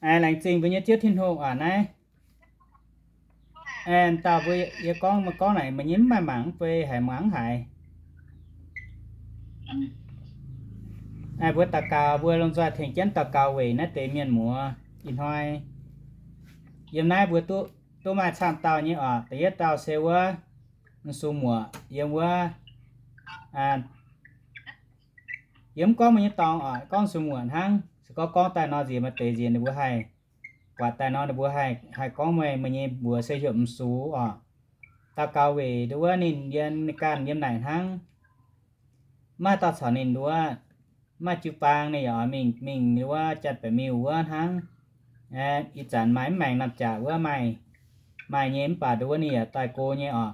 Laengz zingh mbuo nyei Ziouv Tin-Hungh oc. Naaiv dauh mbuo, yie gorngv, meih gorngv naaic meih nyei mv maaih mangc mv bei haiz muangx haic. Mbuo daux gaux, mbuo lomh nzoih tengx jienv daux gaux weic naaiv deix mienh muoz. Ih hnoi yiem naaiv mbuo duqv, duqv maaih camv dauh nyei oc. Da'yietv dauh se wuov m'sungx muoc yiem wuov, yie mv gorngv meih nyei dorngx oc, gorngv m'sungx muoc hnangv. Se gorngv gorngv daaih nor nziex maaih deix nziex ninh mbuo haih, buatc daaih nor ninh mbuo haih, haih gorngv meih, meih nyei mbuox se heuc m'sungx oc. Daux gaux weic nduov wuov ninh yiem, ninh ganh yiem naaic hnangv. Mv maaih dauh caux ninh nduov, mv maaih jiu-baang, ninh yaac oix mingh, mingh nduov wuov Janx-Baeqc Miuh wuov hnangv. Ih zanc maaih mv maengc namh jaax wuov maaih, maaih nyei, mv baac nduov wuov ninh yaac daaih go nyei oc.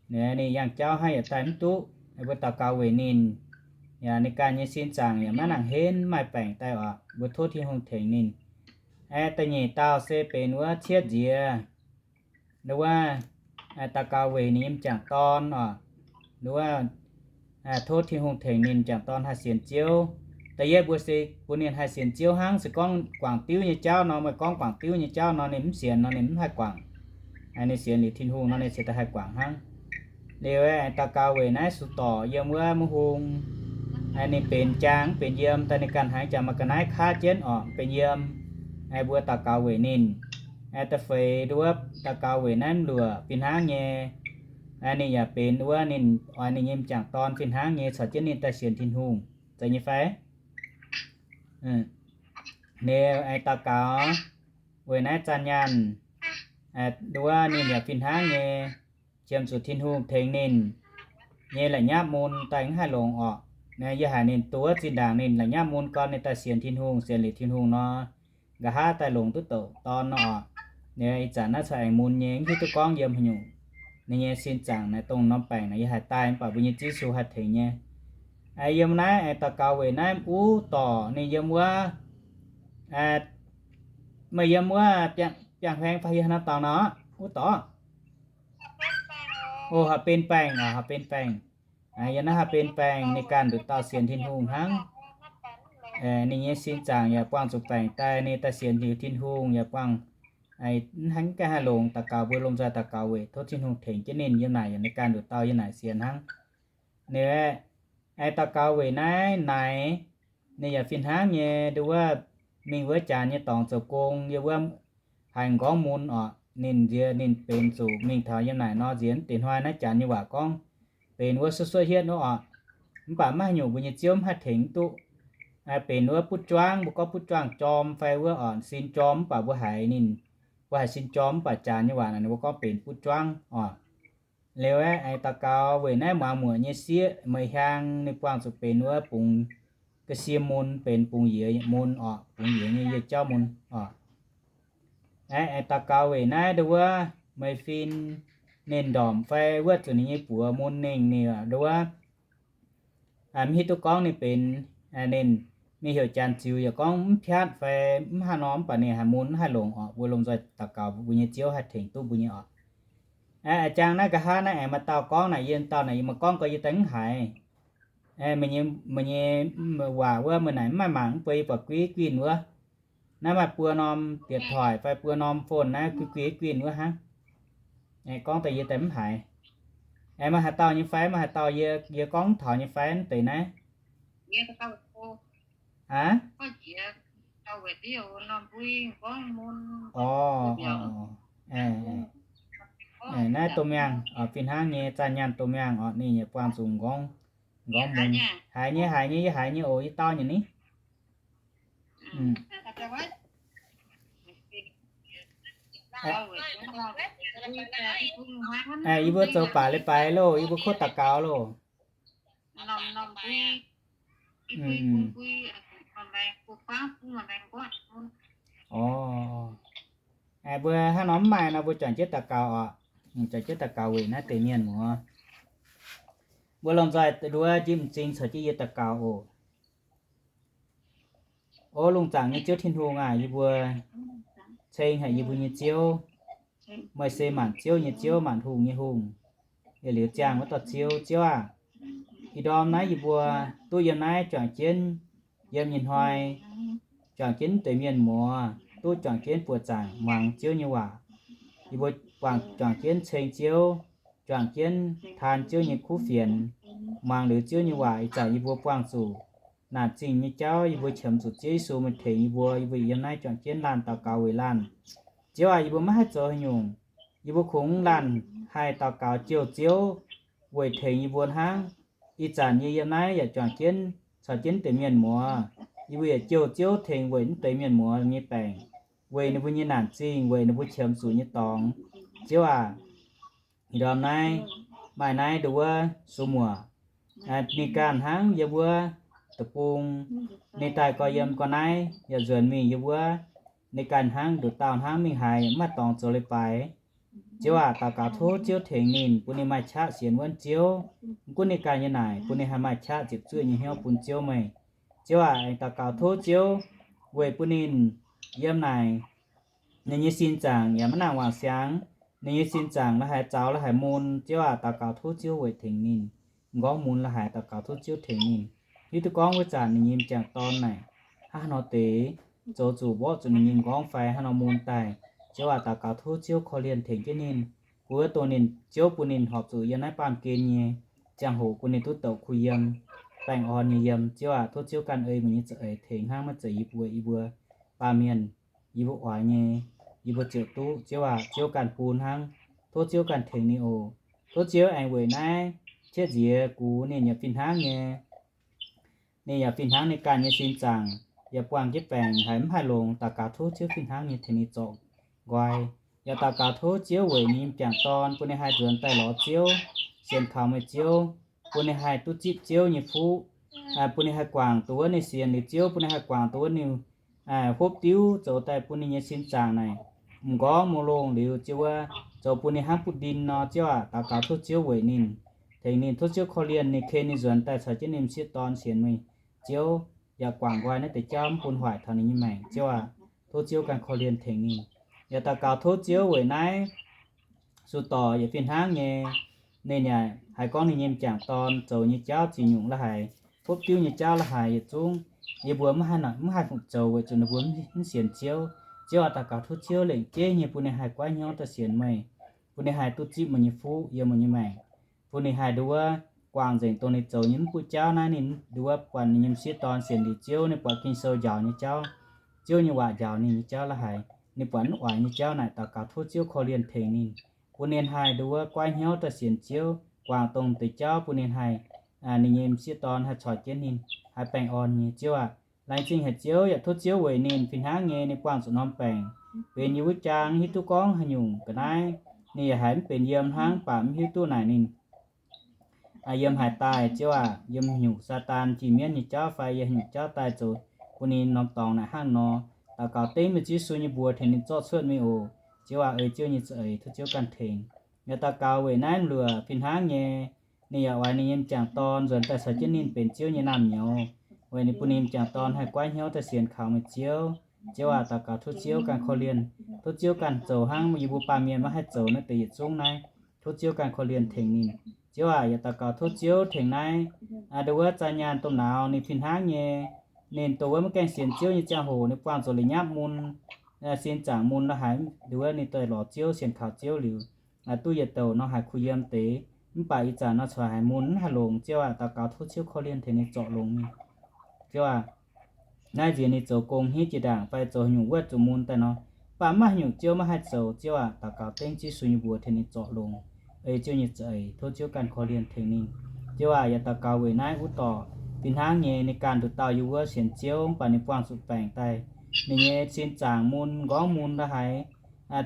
Ninh yangh jauv hnangv, yaac daaih mv duqv. Mbuo daux gaux weic ninh, yaac ninh ganh nyei sin zaangc yaac maiv nangc henv, mv maaih baengc daaih oc. Mbuo tov Tin-Hungh tengx ninh. Da'nyeic dauh se benx wuov Cietv Nziex. Nduov wuov, daux gaux weic ninh nyei m'jangc dorn oc. Nduov wuov, tov Tin-Hungh tengx ninh m'jangc dorn haih sienx Ziouv. Da'yietv mbuo se bun ninh haih sienx Ziouv hnangv. Se gorngv guangc diuv nyei jauv nor, meih gorngv guangc diuv nyei jauv nor, ninh mv sienx nor, ninh mv haih guangc. Ninh sienx liuz Tin-Hungh nor, ninh cingx daaih haih guangc hnangv. Liuz aengx daux gaux weic naaiv Sux Dorc yiem wuov Mouv Hung, ninh benx jaang mv benx yiem, daaih ninh ganh haiz jangx maaih ga'naaiv kaav jienv oc, mv benx yiem. Mbuo daux gaux weic ninh. Da'feix nduov, daux gaux weic naaiv m'luoqc fih hnangv nyei. Ninh yaac benx wuov ninh oix ninh nyei m'jangc dorn fih hnangv nyei caux jienv ninh daaih sienx Tin-Hungh, zeiz nyei fai? Liuz aengx daux gaux weic naaiv Zaanh Nyaanh, nduov ninh yaac fih hnangv nyei, qiemx zuqc Tin-Hungh tengx ninh nyei la'nyapv mun daaih mv haih longx orqc. Yie haiz ninh duqv zinh ndaangc ninh la'nyapv mun gorn ninh daaih sienx Tin-Hungh, sienx liuz Tin-Hungh nor, nqa'haav daaih longx duqv douc dorn nor orqc. Ih zanc naaiv corc aengx mun nyei, mv hiuv duqv gorngv yiem haaix nyungc. Ninh nyei sin zaangc naaic dongh norm baengc naaic yie haiz daaih mv baac mbuo nyei Ziouv Yesu haih tengx nyei. Yiem naaiv aengx daux gaux weic naaiv uv dorc ninh yiem wuov, meih yiem wuov Biangh Hueng fai yiem haaix norm dorngx nor? Uv dorc? O, Haaix Benx Baengh oc, Haaix Benx Baengh. Yiem naaiv Haaix Benx Baengh ninh ganh nduqc dauh sienx Tin-Hungh hnangv. Ninh nyei sin zaangc yaac buangh zuqc baengc daaih, ninh daaih sienx liuz Tin-Hungh yaac buangh, mv haih, mv gaengh haih longx. Daux gaux, mbuo lomh nzoih daux gaux weic tov Tin-Hungh tengx jienv ninh. Yiem naaic yaac ninh ganh nduqc dauh yiem naaic sienx hnangv. Ninh aengx daux gaux weic naaiv Naix, ninh yaac fih hnangv nyei. Nduov wuov, mingh wuov Janx nyei dorngx zoux gong, yiem wuov haiz m'nqorngv mun orqc, ninh nziex ninh benx zuqc mingh taux yiem naaic nor nziex mv deix hnoi naaiv Janx nyei waac gorngv benx wuov suotv suotv hietv wuov orqc. Mv baac maiv haaix nyungc, mbuo nyei Ziouv mv haih tengx mv duqv. Benx wuov butv juangv, mbuo gorngv butv juangv jorm fai wuov orqc, sin jorm, mv baac mbuo haiz ninh, mbuo haiz sin jorm, mv baac Janx nyei waac naaic ninh mbuo gorngv benx butv juangv orqc. Liuz aeqv, aengx daux gaux weic naaiv muangx muoc nyei sieqv, meih hiaang ninh buangh zuqc benx wuov bungx ga'sie mun, benx bungx yiez mun orqc, bungx yiez nyei yiez jauv mun orqc. Aeqv, aengx daux gaux weic naaiv nduov wuov meih fin, ninh ndorpc fai wuov zuqc ninh nyei buoz mun ninh, ninh nduov wuov mv hiuv duqv gorngv ninh benx, ninh, mingh heuc janx ziux yaac gorngv mv piatv fai mv haaix nor, mv baac ninh haiz mun mv haih longc orqc. Mbuo lomh nzoih daux gaux mbuo nyei Ziouv haih tengx duqv mbuo nyei orqc. A'jang naaiv nqa'haav naaiv aengx maaih dauh gorngv naaic, yie dauh naaic yie maiv gorngv gau, yie daaih mv haiz. Meih nyei waac wuov meih naaic mv maaih mangc mv buo, yie buatc guiv guinh wuov. Naaiv maaih buo norm điện thoại fai buo norm phone naaiv guiv guinh wuov hnangv. Gorngv daaih yie daaih mv haiz. Aengx maaih haaix dauh nyei fai? Maaih haaix dauh yie, yie gorngv mv taux nyei fai mv deix naaiv? Aav? Orv, naaiv domh miangh fih hnangv nyei, Zaanh Nyaanh domh miangh orqc, ninh yaac buangh zuqc m'nqorngv, m'nqorngv mun. Haiz nyei, haiz nyei, yie haiz nyei oc, yie dau nyei ni. Yie mbuo zoux baac leiz-baaix loh, yie mbuo kov daux gaux loh. Orv, mbuo hnangv nor mv maaih nor, mbuo juangc jienv daux gaux orqc. Juangc jienv daux gaux weic naaiv deix mienh muoz. Mbuo lomh nzoih nduov njimv m'zing caux jienv yie daux gaux oc. O lungh zaangc nyei Ziouv Tin-Hungh aac, yie mbuo ceng haic yie mbuo nyei Ziouv. Meih se maanc ziouv nyei Ziouv, maanc hungh nyei Hungh, yietc liuz ziangh wuov dauh Ziouv. Ziouv aah, ih ndorm naaiv yie mbuo duqv yiem naaiv juangc jienv, yiem nyei hnoi juangc jienv deix mienh muoz, duqv juangc jienv buoqc zaangc muangx Ziouv nyei waac. Yie mbuo buangh juangc jienv ceng Ziouv, juangc jienv taan Ziouv nyei kuv fienx, muangx liuz Ziouv nyei waac. Ih zanc yie mbuo buangh zuqc naanc zingh nyei jauv, yie mbuo qiemx zuqc Ziouv Yesu meih tengx yie mbuo. Yie mbuo yiem naaiv juangc jienv laanh daux gaux weic laanh. Ziouv aac, yie mbuo maiv haih zoux haaix nyungc. Yie mbuo kungx laanh haih daux gaux jouh Ziouv weic tengx yie mbuo hnangv. Ih zanc yie yiem naaiv yaac juangc jienv caux jienv deix mienh muoz. Yie mbuo yaac jouh Ziouv tengx weic mv deix mienh muoz nyei baengc, weic ninh mbuo nyei naanc zingh, weic ninh mbuo qiemx zuqc nyei dorngx. Ziouv aac, ih ndorm naaiv maaih naaiv nduov wuov sux muoc, ninh ganh hnangv yiem wuov deic-bung, ninh daaih gorx yiem gorx naaiv yaac nzuonx mingh yiem wuov. Ninh ganh hnangv nduqc dauh hnangv mingh haaix yaac mv maaih dorngx zoux leiz-baaix. Ziouv aac, daux gaux tov Ziouv tengx ninh, bun ninh maaih qaqv sienx wuonv Ziouv. Mv gunv ninh ganh nyei naaic, bun ninh haih maaih qaqv ziepc zuoqv nyei hnyouv bun Ziouv meih. Ziouv aac, aengx daux gaux tov Ziouv weic bun ninh yiem naaic, ninh nyei sin zaangc yaac maiv nangc wangc siangx. Ninh nyei sin zaangc la'haiz zaux la'haiz mun. Ziouv aac, daux gaux tov Ziouv weic tengx ninh. M'nqorngv mun la'haiz daux gaux tov Ziouv tengx ninh. Hiuv duqv gorngv wuov zanc ninh nyei m'jangc dorn naaic hnangv haaix nor deix, zoux zuqc mborqv zuqc ninh nyei m'nqorngv fai haaix nor mun daaih. Ziouv aac, daux gaux tov Ziouv korv-lienh tengx jienv ninh. Guov dongh ninh, Ziouv bun ninh horpc zuqc yiem naaiv baamh gen nyei ziangh hoc bun ninh duqv douc kuh yiem, baengh orn nyei yiem. Ziouv aac, tov Ziouv ganh ei meih nyei za'eix tengx hnangv maiv zeiz yie mbuo, yie mbuo baamh mienh, yie mbuo oix nyei, yie mbuo ziouc duqv. Ziouv aac, Ziouv ganh bun hnangv. Tov Ziouv ganh tengx ninh oc. Tov Ziouv aengx weic naaiv cietv nziex gux ninh yaac fih hnangv nyei, ninh yaac fih hnangv ninh ganh nyei sin zaangc yaac buangh jienv baengc haiz mv haih longx. Daux gaux tov Ziouv fih hnangv nyei tengx ninh zorc nqoi. Yaac daux gaux tov Ziouv weic ninh m'jangc dorn bun ninh haih nzuonx daaih lorz Ziouv, sienx kaux meih Ziouv, bun ninh haih duqv zipv Ziouv nyei fuqv, bun ninh haih guangc dongh wuov ninh sienx liuz Ziouv, bun ninh haih guangc dongh wuov ninh hopv diuv zoux daaih bun ninh nyei sin zaangc naaic m'nqorngv mouc longh liuz, Ziouv aac, zoux bun ninh hnangv butv-ndin nor. Ziouv aac, daux gaux tov Ziouv weic ninh, tengx ninh, tov Ziouv korv-lienh ninh, ken ninh nzuonx daaih caux jienv ninh m'sieqv dorn sienx meih Ziouv, yaac guangc nqoi naaiv deix jauv mv bun hoic taux ninh nyei maengc. Ziouv aac, tov Ziouv ganh korv-lienh tengx ninh. Yaac daux gaux tov Ziouv weic naaiv sux dorc yaac fih hnangv nyei. Ninh yaac haiz gorngv ninh nyei m'jangc dorn zoux nyei jauv ziex nyungc la'haic, hopv diuv nyei jauv la'haic yietc zungv, yie mbuo mv haih, mv haih fungc zoux weic zuqc ninh mbuo mv sienx Ziouv. Ziouv aac, daux gaux tov Ziouv lengc jeiv nyei bun ninh haih goiv hnyouv daaih sienx meih, bun ninh haih duqv zipv meih nyei fuqv yiem meih nyei maengc, bun ninh haih nduov wuov guangc nzengc dongh ninh zoux nyei mv buoqv jauv naaiv, ninh nduov wuov buatc ninh nyei m'sieqv dorn sienx liuz Ziouv, ninh buatc Ging-Sou njaaux nyei jauv, Ziouv nyei waac njaaux ninh nyei jauv la'haic, ninh buatc mv oix nyei jauv naaic. Daux gaux tov Ziouv korv-lienh tengx ninh, bun ninh haih nduov wuov goiv hnyouv daaih sienx Ziouv, guangc dongh deix jauv bun ninh haih, ninh nyei m'sieqv dorn haih caux jienv ninh haih baengh orn nyei. Ziouv aac, laengz zingh haic Ziouv, yaac tov Ziouv weic ninh fih hnangv nyei, ninh buangh zuqc norm baengc, benx yiem wuov jaang, hiuv duqv gorngv haaix nyungc ga'naaiv, ninh yaac haiz mv benx yiem hnangv, mv baac mv hiuv duqv naaic ninh yiem haaix daaih. Ziouv aac, yiem nyungc Saadaan jiex mienv nyei jauv fai yiem nyungc jauv daaih zoux bun ninh norm dorngx naaic hnangv nor. Daux gaux dengv meih Ziouv Yesu nyei mbuox tengx ninh zorqv cuotv mingh oc. Ziouv aac, ei Ziouv nyei za'eix, tov Ziouv ganh tengx. Yaac daux gaux weic naaiv luoqc fih hnangv nyei, ninh yaac oix ninh nyei m'jangc dorn nzuonx daaih caux jienv ninh benx Ziouv nyei naamh nyouz, weic ninh bun ninh m'jangc dorn haih goiv hnyouv daaih sienx kaux meih Ziouv. Ziouv aac, daux gaux tov Ziouv ganh korv-lienh, tov Ziouv ganh zoux hnangv yie mbuo baamh mienh maiv haih zoux naaiv deix yietc zungv naaiv. Tov Ziouv ganh korv-lienh tengx ninh. Ziouv aac, yaac daux gaux tov Ziouv tengx naaiv, aa, nduov wuov za'naaiv nyaanh domh nauz ninh fih hnangv nyei. Ninh dongh wuov maiv gaengh sienx Ziouv nyei ziangh hoc ninh buangh zoux la'nyapv mun, sin zaangc mun la'haic, nduov wuov ninh daaih lorz Ziouv sienx kaux Ziouv liuz, duqv yietc douc nor haiz kuh yiem deix. Mv baac ih zanc nor corc haiz mun mv haih longx. Ziouv aac, daux gaux tov Ziouv korv-lienh tengx ninh zorc longx mingh. Ziouv aac, naaiv nziex ninh zoux gong hniev jiex ndaangc fai zoux haaix nyungc wuov zuqc mun daaih nor, mv baac mv maaih haaix nyungc Ziouv maiv haih zoux. Ziouv aac, daux gaux dengv Ziouv Yesu nyei mbuox tengx ninh zorc longx. Ei Ziouv nyei za'eix, tov Ziouv ganh korv-lienh tengx ninh. Ziouv aac, yaac daux gaux weic naaiv wuov dorc fih hnangv nyei, ninh ganh nduqc dauh yiem wuov sienx Ziouv, mv baac ninh buangh zuqc baengc daaih, ninh nyei sin zaangc mun, m'nqorngv mun la'haic,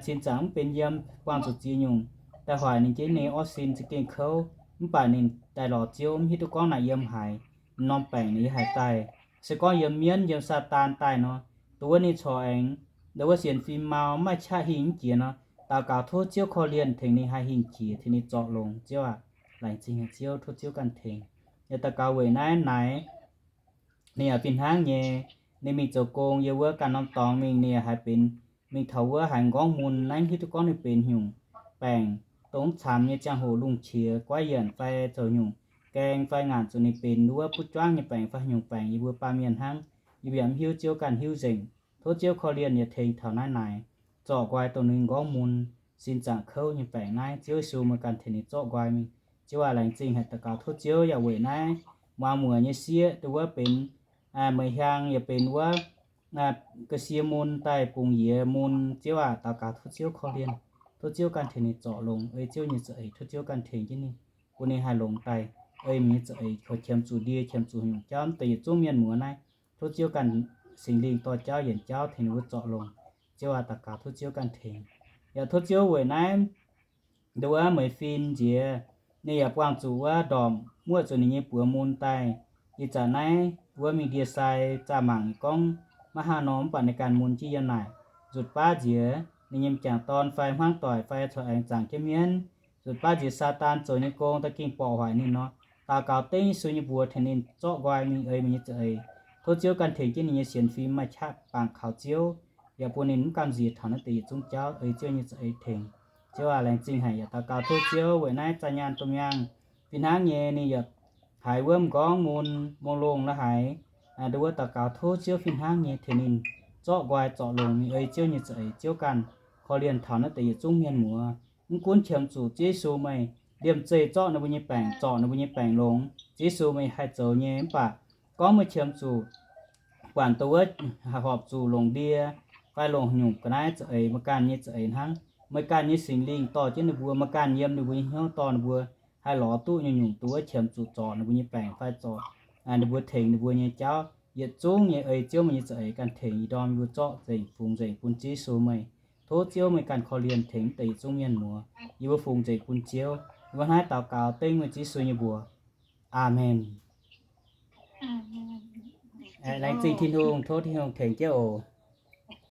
cin zaangc mv benx yiem, buangh zuqc ziex nyungc daaih hoic ninh jienv ninh nyei orv sin za'gengh kouv. Mv baac ninh daaih lorz Ziouv, mv hiuv duqv gorngv naaic yiem haaix, m'norm baengc ninh yiem haaix daaih. Se gorngv yiem mienv, yiem Saadaan daaih nor, dongh wuov ninh corc aengx, dongh wuov sienx fim mau, mv maaih qaqv hingh mv jiex nor, daux gaux tov Ziouv korv-lienh tengx ninh haih hingh jiex, tengx ninh zorc longx. Ziouv aac, laengz zingh haic Ziouv, tov Ziouv ganh tengx. Yaac daux gaux weic naaiv naaic, ninh yaac fih hnangv nyei, ninh mingh zoux gong yiem wuov ganh norm dorngx mingh, ninh yaac haiz benx, mingh taux wuov haiz m'nqorngv mun, naaiv hiuv duqv gorngv ninh benx nyungc baengc, dongh mv camx nyei ziangh hoc lungh qiex guaiv yienc fai zoux nyungc gaeng fai ngaanc zuqc ninh benx wuov buv juangv nyei baengc fai haaix nyungc baengc, yie mbuo baamh mienh hnangv, yie mbuo yaac mv hiuv, Ziouv ganh hiuv nzengc. Tov Ziouv korv-lienh yaac tengx taux naaiv naaic, zorqv nqoi dongh ninh gorngv mun sin zaangc kouv nyei baengc naaiv. Ziouv Yesu, meih ganh tengx ninh zorqv nqoi mingh. Ziouv aac, laengz zingh haic, daux gaux tov Ziouv yaac weic naaiv muangx muoc nyei sieqv, dongh wuov benx meih hiang yaac benx wuov ga'sie mun daaih bungx yie mun. Ziouv aac, daux gaux tov Ziouv korv-lienh, tov Ziouv ganh tengx ninh zorc longx ei Ziouv nyei za'eix. Tov Ziouv ganh tengx jienv ninh, bun ninh haih longx daaih ei meih nyei za'eix, qiemx zuqc ndie, qiemx zuqc nyungc jauv deix yietc zungv mienh muoz naaiv. Tov Ziouv ganh Singx Lingh dorh jauv yienc jauv tengx ninh mbuo zorc longx. Ziouv aac, daux gaux tov Ziouv ganh tengx. Yaac tov Ziouv weic naaiv dongh wuov meih fin nziex, ninh yaac buangh zuqc wuov ndorpc muoqv zuqc ninh nyei buoz mun daaih. Ih zanc naaiv wuov mingh ndie-sai zaah mangc gorngv maiv haaix nor, mv baac ninh ganh mun jienv yiem naaic. Nzutc baav nziex ninh nyei m'jangc dorn fai hmuangv doic fai corc aengx zaangc jienv mienv, nzutc baav nziex Saadaan zoux nyei gong da'gingh borqc hoic ninh nor, daux gaux dengv Yesu nyei mbuox tengx ninh zorqv nqoi mingh ei meih nyei za'eix. Tov Ziouv ganh tengx jienv ninh nyei sienx fim maaih qaqv bangc kaux Ziouv, yaac bun ninh mv gamh nziex taux naaiv deix yietc zungv jauv ei Ziouv nyei za'eix tengx. Ziouv aac, laengz zingh haic, yaac daux gaux tov Ziouv weic naaiv za'nyaanh domh mienh fih hnangv nyei ninh yaac haiz wuov m'nqorngv mun, mong longh la'haiz, dongh wuov daux gaux tov Ziouv fih hnangv nyei tengx ninh zorqv nqoi zorc longx mingh ei Ziouv nyei za'eix. Ziouv ganh korv-lienh taux naaiv deix yietc zungv mienh muoz. Mv gunv qiemx zuqc Ziouv Yesu meih liemh zeih zorqv ninh mbuo nyei baengc, zorc ninh mbuo nyei baengc longx, Ziouv Yesu meih haih zoux nyei. Mv baac gorngv meih qiemx zuqc buatc dongh wuov haih horpc zuqc longc ndie fai longc nyungc ga'naaiv za'eix, meih ganh nyei za'eix hnangv. Meih ganh nyei Singx Lingh dorh jienv ninh mbuo, meih ganh yiem ninh mbuo nyei hnyouv dorh ninh mbuo haih lorz duqv nyungc-nyungc dongh wuov qiemx zuqc zorc ninh mbuo nyei baengc fai zorc ninh mbuo tengx ninh mbuo nyei jauv. Yietc zungv nyei ei Ziouv meih nyei za'eix ganh tengx ih ndorm yie mbuo zorqv nzengc fungx nzengc bun Ziouv Yesu meih. Tov Ziouv meih ganh korv-lienh tengx mv deix yietc zungv mienh muoz. Yie mbuo fungx nzengc bun Ziouv. Yie mbuo hnangv naaiv daux gaux dengv meih Ziouv Yesu nyei mbuox. Aamen. Laengz zingh Tin-Hungh, tov Tin-Hungh tengx jienv oc.